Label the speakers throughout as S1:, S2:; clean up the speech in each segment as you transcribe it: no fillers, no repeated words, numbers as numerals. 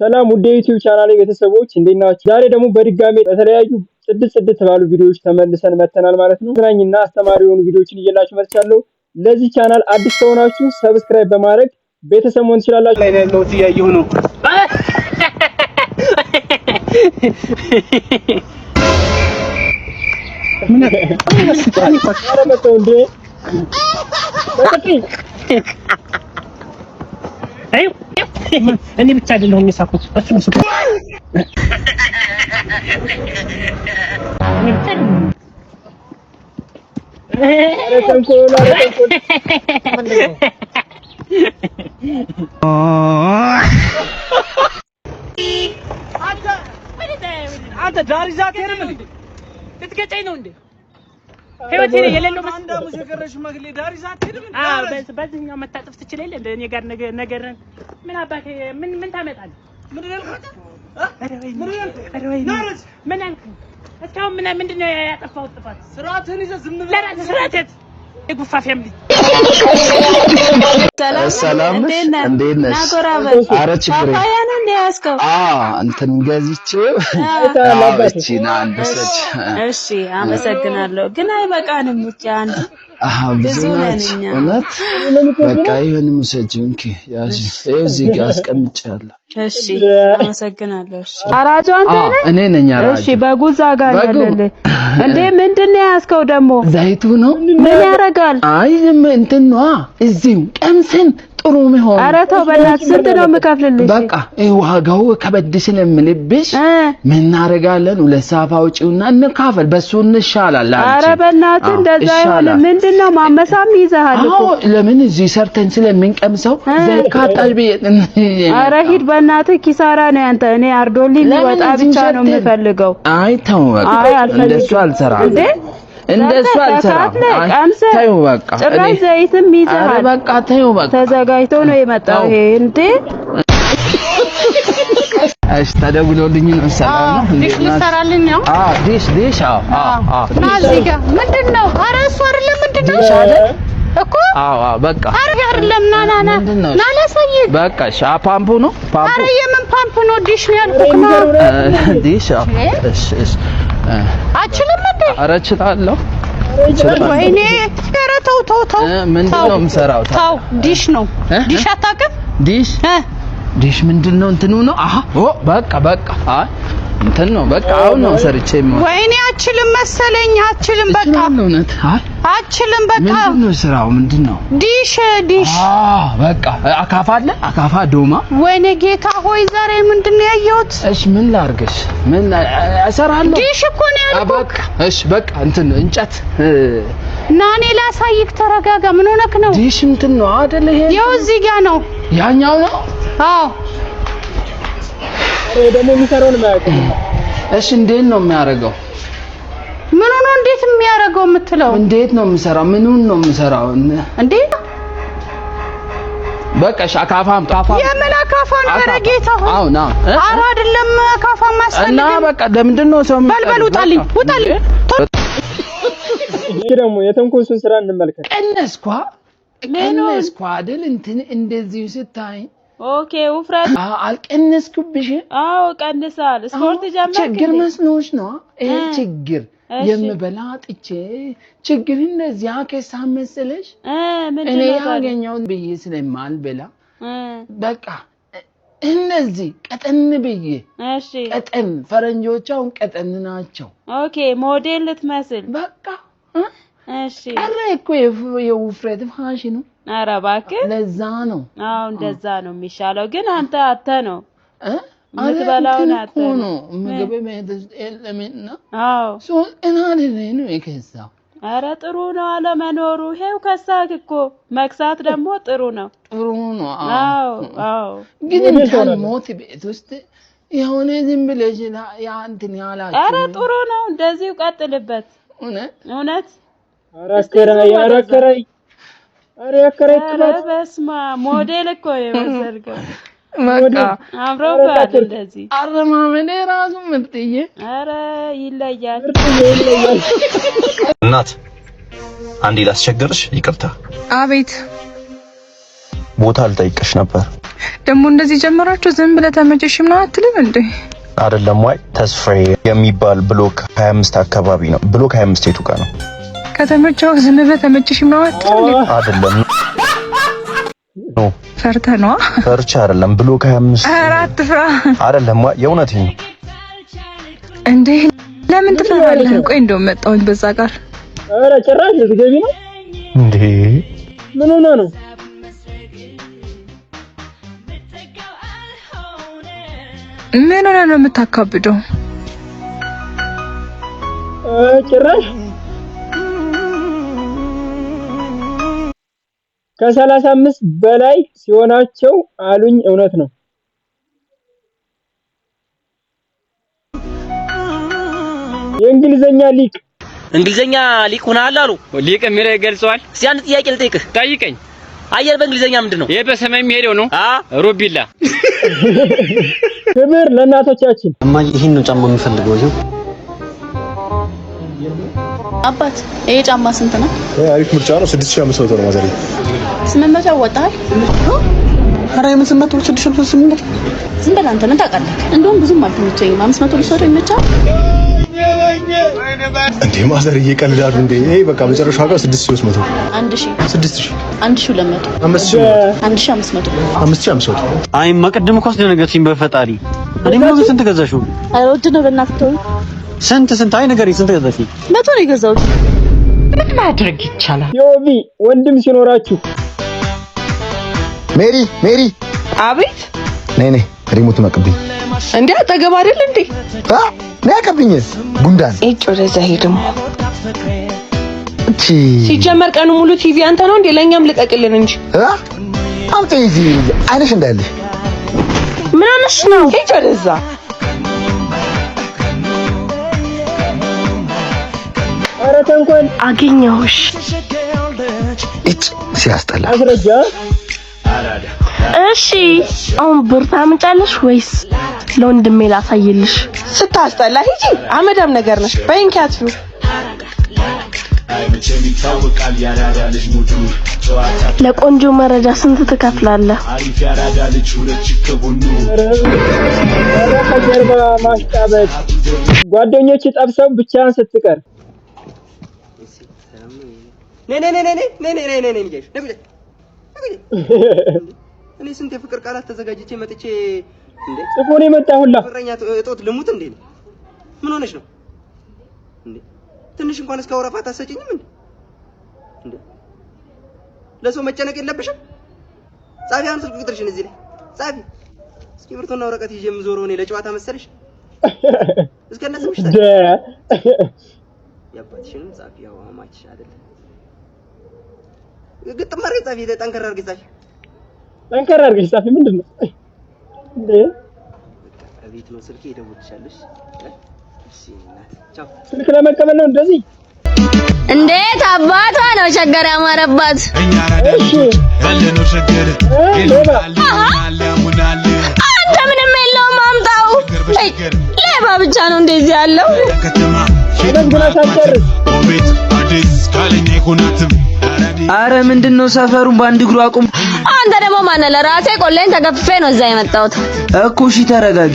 S1: ሰላም ውድ የዩቲዩብ ቻናል ቤተሰቦች፣ እንዴት ናችሁ? ዛሬ ደግሞ በድጋሚ በተለያዩ ጽድት ጽድት ባሉ ቪዲዮዎች ተመልሰን መተናል ማለት ነው። አዝናኝና አስተማሪ የሆኑ ቪዲዮዎችን ይዤላችሁ መጥቻለሁ። ለዚህ ቻናል አዲስ ከሆናችሁ subscribe በማድረግ ቤተሰብ መሆን ትችላላችሁ።
S2: ላይ ነው ያለሁት፣ እያየሁ ነው።
S1: ኧረ መተው እንዴ! በጥፊ!
S2: እኔ ብቻ አይደለሁም የሳኩት፣ እሱም ስቆ። እኔ ብቻ አይደለሁም።
S1: ኧረ ተንኮል! ኧረ ተንኮል!
S2: አንተ ዳር ይዘህ አትሄድም እንዴ? ልትገጨኝ ነው እንዴ? ህይወቴ የሌለው አንድ አሙስ የቀረሽ ሽማግሌ ዳር ይዘህ አትሄድም እንዴ? አዎ፣ በዚህኛው መታጠፍ ትችል የለ እንደ እኔ ጋር ነገር ምን አባቴ ምን ምን ታመጣለህ? ምንድን ነው ያልኩህ? ኧረ ወይኔ! ምን አልኩህ? እስካሁን ምን ምንድን ነው ያጠፋሁት ጥፋት? ስርዓትህን ይዘህ ዝም ብለህ ለራስህ ስርዓት የጉፋፊያም ልጅ።
S3: ሰላም ነሽ? እንዴት ነሽ? ኧረ ችግር የለም።
S4: ፓፓያ ነው እንደ ያዝከው?
S3: አዎ፣ እንትን ገዝቼው።
S1: አይተሃል
S3: አዎ፣
S1: አባቴ።
S3: እቺን አንድ ሰች።
S4: እሺ፣ አመሰግናለሁ። ግን አይበቃንም። ብቻ አንድ
S3: አዎ፣ ብዙ
S4: ብዙ ነን
S3: ናቸው።
S4: እኛ።
S3: እውነት በቃ ይሁን፣ ውሰጂው። እንኪ ያዥ። ይኸው እዚህ ጋር አስቀምጬዋለሁ።
S4: እሺ፣ አመሰግናለሁ። እሺ፣ አራጁ አንተ
S3: አዎ፣
S4: ነህ?
S3: እኔ ነኝ አራጁ።
S4: እሺ፣ በጉ እዛ ጋር
S3: በጉ
S4: ያለልህ እንዴ? ምንድን ነው የያዝከው ደግሞ?
S3: ዘይቱ ነው።
S4: ምን ያደርጋል?
S3: አይ፣ ዝም እንትን ነዋ፣ እዚሁ ቀምሰን ጥሩ መሆን።
S4: ኧረ ተው በእናትህ፣ ስንት ነው የምከፍልልሽ?
S3: በቃ ይህ ዋጋው ከበድ ስለምልብሽ ምን እናደርጋለን? ሁለት ሳፋ አውጪውና እንካፈል። በሱ እንሻላል። አንቺ
S4: ኧረ በእናትህ
S3: አዎ፣
S4: እንደዛ አይሆንም።
S3: ይሻላል።
S4: ምንድን ነው ማመሳም ይዘሃል እኮ።
S3: አዎ፣ ለምን እዚህ ሰርተን ስለምንቀምሰው ዘይት ካጣሽ ብዬ።
S4: ኧረ ሂድ በእናትህ፣ ኪሳራ ነው ያንተ። እኔ አርዶልኝ
S3: ለምን
S4: ሊወጣ
S3: እዚሁ
S4: ብቻ ነው
S3: ሰርተን?
S4: የምፈልገው።
S3: አይ ተው በቃ።
S4: አይ አልፈልግም።
S3: እንደሱ አልሰራም።
S4: እንዴ?
S3: እንደሱ
S4: ሰርተህ
S3: አልሰራም።
S4: ተካፍለህ
S3: አይ
S4: ቀምሰህ
S3: ተይው በቃ።
S4: ጭራሽ ዘይትም
S3: ኧረ
S4: ይዘሃል።
S3: በቃ ተይው በቃ።
S4: ተዘጋጅቶ ነው የመጣው
S3: ተው።
S4: ይሄ እንዴ?
S3: እሺ፣ ተደውሎልኝ ነው። ሰላም ነው?
S5: ዲሽ
S3: እንዴት ናት?
S5: ልትሰራልኝ ነው?
S3: አዎ፣ ዲሽ ዲሽ፣ አዎ አዎ አዎ።
S5: ና እዚህ ጋር። ምንድን ነው? ኧረ እሱ አይደለም። ምንድን ነው
S3: ዲሽ አይደል?
S5: እኮ?
S3: አዎ አዎ፣ በቃ።
S5: ኧረ አይደለም። ና ና ና።
S3: ምንድን ነው?
S5: ና ላሳይህ።
S3: በቃ እሺ። ፓምፑ ነው ፓምፑ።
S5: ኧረ የምን ፓምፕ ነው? ዲሽ ነው ያልኩህ። ና።
S3: ዲሽ፣ አዎ። እሺ እሺ።
S5: አችልም እንዴ?
S3: ኧረ እችላለሁ እችላለሁ።
S5: ወይኔ! ኧረ ተው ተው ተው።
S3: ምንድን
S5: ተው
S3: ነው የምሰራው?
S5: ተው። ዲሽ ነው።
S3: እ?
S5: ዲሽ አታውቅም?
S3: ዲሽ
S5: እ?
S3: ዲሽ ምንድን ነው? እንትኑ ነው። አሃ፣ ኦ በቃ በቃ። አይ እንትን ነው በቃ። አሁን ነው ሰርቼ የምወጣው።
S5: ወይኔ አችልም መሰለኝ። አችልም በቃ።
S3: እችላለሁ እውነት። አይ
S5: አችልም በቃ።
S3: ምንድን ነው ስራው? ምንድን ነው?
S5: ዲሽ ዲሽ።
S3: አዎ በቃ፣ አካፋ አለ፣ አካፋ፣ ዶማ።
S5: ወይኔ ጌታ ሆይ፣ ዛሬ ምንድን ነው ያየሁት?
S3: እሺ ምን ላድርግሽ? ምን እሰራለሁ?
S5: ዲሽ እኮ ነው ያልኩህ።
S3: በቃ እሺ በቃ፣ እንትን እንጨት
S5: ና እኔ ላሳይክ። ተረጋጋ። ምን ሆነክ ነው?
S3: ዲሽ እንትን ነው አይደል? ይሄ
S5: ይኸው እዚህ ጋር ነው።
S3: ያኛው ነው።
S5: አዎ።
S1: ኧረ ደግሞ የሚሰራውን የማያውቅም።
S3: እሺ እንዴት ነው የሚያደርገው?
S5: ምን ሆኖ እንዴት የሚያደርገው የምትለው?
S3: እንዴት ነው የምሰራው? ምኑን ነው የምሰራው?
S5: እንዴ?
S3: በቃ እሺ፣ አካፋ አምጣ። አካፋ።
S5: የምን አካፋ ነው? ኧረ
S3: አካፋ።
S5: ጌታ ሆይ!
S3: አሁን አሁን እ?
S5: ኧረ አይደለም፣ አካፋ
S3: እና
S5: ማስፈልግም።
S3: በቃ ለምንድን ነው ሰው
S5: በል በል፣ ውጣልኝ ውጣልኝ።
S1: ይህ ደግሞ የተንኮሱን ስራ እንመልከት።
S3: ቀነስኳ ቀነስኳ አይደል? እንትን እንደዚሁ ስታይ
S4: Okay፣ ውፍረት።
S3: አልቀነስኩብሽም?
S4: አዎ ቀንሳል። ስፖርት ጀመርክ
S3: ችግር
S4: እንዴ?
S3: መስሎሽ ነው? ይሄ ችግር የምበላ አጥቼ ችግር እንደዚያ ከሳ መሰለሽ?
S4: ምንድን
S3: እኔ
S4: ነው ታዲያ?
S3: ያገኘውን ብዬ ስለማልበላ በቃ እነዚህ ቀጠን ብዬ ቀጠን፣ ፈረንጆች አሁን ቀጠን ናቸው።
S4: Okay፣ ሞዴል ልትመስል።
S3: በቃ ቀረ እኮ የውፍረት ፋሽኑ።
S4: ኧረ እባክህ።
S3: ለዛ ነው።
S4: አዎ፣ እንደዛ ነው የሚሻለው። ግን አንተ አተህ ነው
S3: እ?
S4: የምትበላውን
S3: እንትን እኮ
S4: አተህ ነው።
S3: ነው፣ ምግብ ቤት ውስጥ የለምና ሶስት ነው የከሳው።
S4: ኧረ ጥሩ ነው አለመኖሩ። ይሄው ከሳክ እኮ፣ መክሳት ደግሞ ጥሩ ነው።
S3: ጥሩ ነው።
S4: አዎ አዎ።
S3: ግን እንዳልሞት ቤት ውስጥ የሆነ ዝም ብለሽ ያ እንትን ያላችሁ።
S4: ኧረ ጥሩ ነው፣ እንደዚሁ ቀጥልበት።
S3: እውነት።
S4: እውነት።
S1: ኧረ አከራይ፣ ኧረ አከራይ፣ ኧረ የአከራይ
S4: ኧረ
S1: ክፋት!
S4: በስመ አብ፣ ሞዴል እኮ ነው የመሰልከው።
S3: በቃ
S4: አምሮብሃል እንደዚህ።
S3: አረማመዴ ራሱ ምርጥዬ።
S4: ኧረ ይለያል።
S1: ምርጥዬ ይለያል።
S6: እናት፣ አንዴ ላስቸግርሽ፣ ይቅርታ።
S5: አቤት።
S6: ቦታ ልጠይቅሽ ነበር።
S7: ደግሞ እንደዚህ ጀመራችሁ? ዝም ብለህ ተመቸሽ ምናምን አትልም እንዴ?
S6: አይደለም ወይ ተስፋዬ የሚባል ብሎክ 25 አካባቢ ነው። ብሎክ 25 የቱ ጋር ነው?
S7: ከተመቸው ዝም ብለህ ተመቸሽ ምናምን አትልም እንዴ?
S6: አይደለም፣ no።
S7: ፈርተህ ነዋ።
S6: ፈርቻ አይደለም፣ ብሎክ 25።
S7: ኧረ አትፍራ።
S6: አይደለም ወይ የእውነቴን ነው።
S7: እንዴ ለምን ትፈራለህ? ቆይ እንደውም መጣሁኝ በዛ ጋር።
S1: ኧረ ጭራሽ ልትገቢ ነው?
S6: እንዴ?
S1: ምን ሆነ ነው?
S7: ምን ሆነ ነው የምታካብደው?
S1: ጭራሽ ከ35 በላይ ሲሆናቸው አሉኝ። እውነት ነው። የእንግሊዘኛ ሊቅ።
S8: እንግሊዘኛ ሊቅ ሆነሃል አሉ።
S9: ሊቅ የሚለው ይገልጸዋል።
S8: እስቲ አንድ ጥያቄ ልጠይቅህ።
S9: ጠይቀኝ።
S8: አየር በእንግሊዘኛ ምንድን ነው?
S9: ይሄ በሰማይ የሚሄደው ነው። ሩቢላ።
S1: ክብር ለእናቶቻችን።
S10: እማዬ፣ ይሄን ነው ጫማ የምፈልገው። ይኸው።
S11: አባት፣ ይሄ ጫማ ስንት ነው?
S12: አሪፍ ምርጫ ነው። 6500 ነው ማዘሬ።
S11: 800 ያወጣሃል?
S10: ኧረ የምን 800? 6800።
S11: ዝም በል አንተ፣ ምን ታውቃለህ? እንደውም ብዙም አልተመቸኝም። 500 ልትሰጠው ይመቻል?
S12: እንዴ ማዘር፣ እየቀልዳሉ እንዴ? ይሄ በቃ መጨረሻ ዋጋ 6300።
S11: 1000።
S12: 6000።
S11: 1200።
S12: 5000።
S11: 1500።
S12: 5500።
S10: አይ መቅድም እኮ አስደነገጥሽኝ በፈጣሪ። እኔ ምን ስንት ገዛሽው?
S11: ኧረ ውድ ነው በእናትህ ተወው።
S10: ስንት ስንት? አይ ንገሪኝ፣ ስንት ገዛሽው?
S11: 100 ነው የገዛሁት።
S5: ምን ማድረግ ይቻላል?
S1: ዮቢ ወንድም ሲኖራችሁ።
S13: ሜሪ፣ ሜሪ!
S14: አቤት።
S13: ነይ ነይ፣ remote ኡን አቀብኝ።
S14: እንዴ አጠገብ አይደል እንዴ?
S13: አ ነይ አቀብኝ። ጉንዳን።
S14: እጭ፣ ወደዛ ሄድም።
S13: እቺ።
S14: ሲጀመር ቀኑ ሙሉ ቲቪ አንተ ነው እንዴ? ለእኛም ልቀቅልን እንጂ።
S13: አ አምጪ እዚህ፣ አይንሽ እንዳይልሽ።
S14: ምን ሆነሽ ነው? ሂጅ ወደዛ።
S1: ኧረ ተንኮል።
S14: አገኘሁሽ።
S13: እጭ፣ ሲያስጠላ።
S1: አስረጃ።
S15: እሺ አሁን ብር ታመጫለሽ ወይስ ለወንድሜ ላሳይልሽ?
S14: ስታስጠላ፣ ሂጂ። አመዳም ነገር ነሽ። በይ እንኪ አጥፊው።
S15: ለቆንጆ መረጃ ስንት ትከፍላለህ?
S1: ኧረ ከጀርባ ማሽቃበጥ። ጓደኞች ጠብሰው ብቻህን ስትቀር።
S16: ነይ ነይ ነይ ነይ ነይ ነይ ነይ ነይ ነይ ነይ። እኔ ስንት የፍቅር ቃላት ተዘጋጅቼ መጥቼ እንዴ።
S1: ጽፎ ነው የመጣ ሁላ።
S16: ፍቅረኛ እጦት ልሙት እንዴ? ምን ሆነሽ ነው እንዴ? ትንሽ እንኳን እስከ ወረፋ ታሰጭኝም እንዴ? እንዴ ለሰው መጨነቅ የለብሽም። ጻፊ፣ አሁን ስልክ ቁጥርሽን እዚህ ላይ ጻፊ። እስክሪብቶና ወረቀት ይዤ የምዞረው እኔ ለጨዋታ መሰለሽ? እስከነ ስምሽ ጻፊ። የአባትሽንም ጻፊ። ያው አማችሽ አይደለ? ግጥም አድርገሽ ጻፊ። ጠንከር አድርገሽ ጻፊ።
S1: ጠንከር አድርገሽ ጻፊ። ምንድን ነው እንዴ?
S16: እቤት ነው ስልኬ፣ እደውልልሻለሁ። እሺ እናት፣ ቻው።
S1: ስልክ ለመቀበል ነው እንደዚህ።
S17: እንዴት አባቷ ነው ሸገር ያማረባት።
S1: እሺ ሌባ።
S17: አንተ ምንም የለውም አምጣው። ሌባ ብቻ ነው እንደዚህ ያለው።
S1: አመስግና ሳትጨርስ።
S18: አረ ምንድን ነው ሰፈሩን በአንድ እግሩ አቁም።
S17: አንተ ደግሞ ማነህ? ለራሴ ቆሌን ተገፍፌ ነው እዛ የመጣሁት።
S18: እኮ እሺ ተረጋጊ።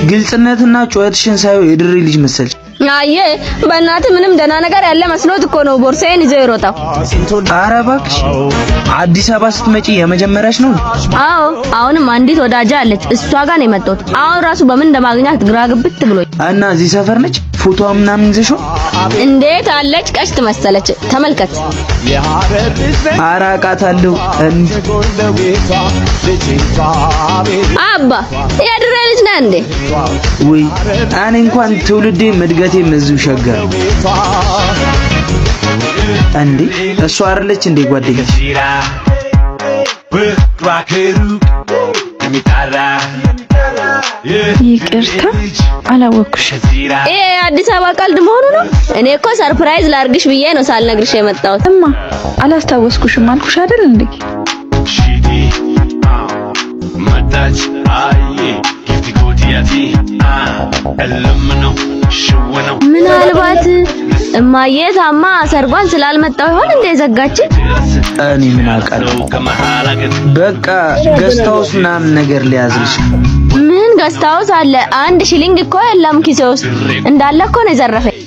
S18: ግልጽነትና ጩኸትሽን ሳየው የድሬ ልጅ መሰልሽ።
S17: አየ በእናትህ፣ ምንም ደህና ነገር ያለ መስሎት እኮ ነው ቦርሳዬን ይዞ የሮጠው።
S18: አረ እባክሽ፣ አዲስ አበባ ስትመጪ የመጀመሪያሽ ነው?
S17: አዎ፣ አሁንም አንዲት ወዳጃ አለች፣ እሷ ጋር ነው የመጣሁት። አሁን ራሱ በምን እንደማግኛት ግራ ግብት ብሎኝ።
S18: እና እዚህ ሰፈር ነች? ፎቶዋ ምናምን ይዘሽው?
S17: እንዴት አለች፣ ቀሽት መሰለች። ተመልከት።
S18: ኧረ አውቃታለሁ።
S17: አባ፣ የድሬ ልጅ ነህ እንዴ?
S18: ውይ፣ እኔ እንኳን ትውልዴም እድገቴም እዚሁ ሸገር ነው። እንዴ እሷ አይደለች እንዴ ጓደኛሽ?
S7: ይቅርታ አላወኩሽ።
S17: ይሄ የአዲስ አበባ ቀልድ መሆኑ ነው። እኔ እኮ surprise ላርግሽ ብዬ ነው ሳልነግርሽ የመጣሁት።
S7: እማ፣ አላስታወስኩሽም አልኩሽ አይደል እንዴ?
S17: ምናልባት እማዬ ታማ ሰርጓን ስላልመጣው ይሆን እንደ ዘጋችን?
S18: እኔ ምን አውቃለሁ። በቃ guest house ምናምን ነገር ሊያዝልሽ።
S17: ምን guest house አለ? አንድ ሽሊንግ እኮ የለም ኪሴ ውስጥ፣ እንዳለ እኮ ነው የዘረፈኝ።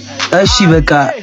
S18: እሺ በቃ።